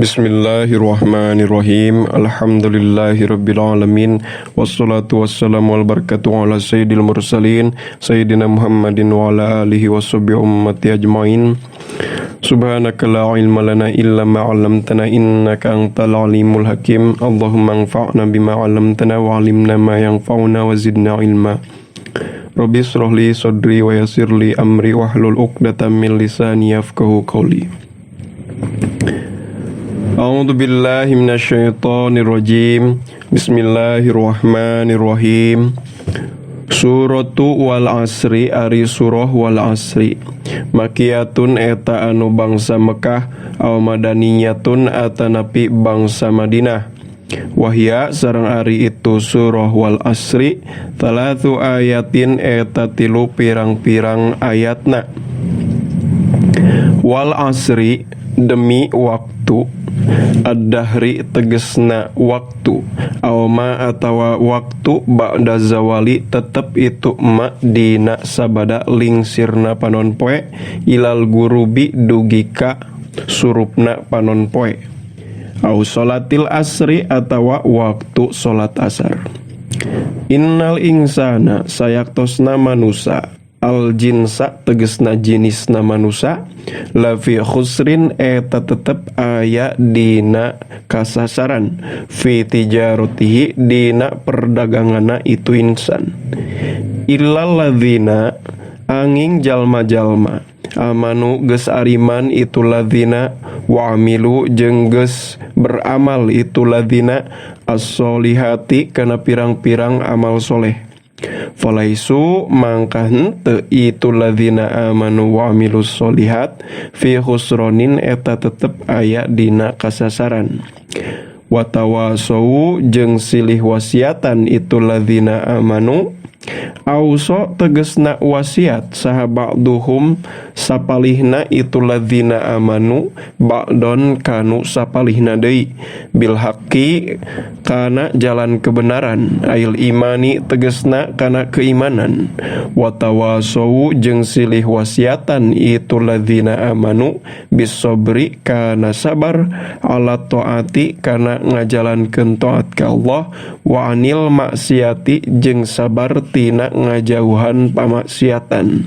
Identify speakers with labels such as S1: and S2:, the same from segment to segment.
S1: Bismillahirrahmanirrahim. Alhamdulillahirabbil alamin. Wassalatu wassalamu wal barakatuh ala sayyidil mursalin sayyidina Muhammadin wa ala alihi washabbihi ummati ajmain. Subhanaka la ilma lana illa ma 'allamtana innaka antal alimul hakim. Allahumma anfa'na bima 'allamtana wa 'allimna ma yanfa'una wa zidna ilma. Rabbi israh li sadri wa yassir li amri wahlul 'uqdatam min lisani yafqahu qawli. A'udzu billahi minasyaitonir rajim. Bismillahirrahmanirrahim. Suratu wal asri ari surah wal asri. Makiyatun eta anu bangsa Mekah aw madaniyatun atanapi bangsa Madinah. Wahya sareng ari itu surah wal asri talatu ayatin eta tilu pirang-pirang ayatna. Wal asri demi waktu, ad-dahri tegesna waktu, awma atawa waktu ba'da zawali tetep itu ma dina sabada lingsirna panon poe ilal gurubi dugi ka surupna panon poe, au sholatil asri atawa waktu salat asar. Innal insana sayaktosna manusa, al jinsa tegesna jenisna manusa, lafi khusrin eta tetep aya dina kasasaran, fi tijaratihi dina perdaganganna itu insan, illal ladzina angin jalma-jalma amanu geus ariman itu ladzina, wa amilu jeung geus beramal itu ladzina, as-solihati kana pirang-pirang amal soleh. Falaisu mangka henteu itu ladzina amanu wa amilus solihat fi khusronin eta tetep aya dina kasasaran. Watawasau jeung silih wasiatan itu ladzina amanu, auso tegesna wasiat saha ba'duhum sapalihna itu ladzina amanu ba'don kanu sapalihna deui, bil haqqi kana jalan kebenaran, ail imani tegesna kana keimanan. Watawasau jeung silih wasiatan itu ladzina amanu bisobri kana sabar, ala taati kana ngajalankeun taat ka Allah, wa anil maksiati jeung sabar tina ngajauhan pamaksiatan.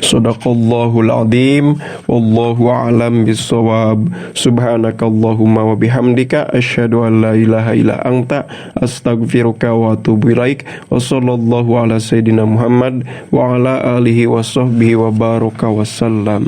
S1: Sadaqallahul azim, wallahu a'lam bissawab. Subhanakallahumma wa bihamdika asyhadu an la ilaha illa anta astaghfiruka wa atubu ilaik. Wa sallallahu ala sayidina Muhammad wa ala alihi wa sahbihi wa baraka wasallam.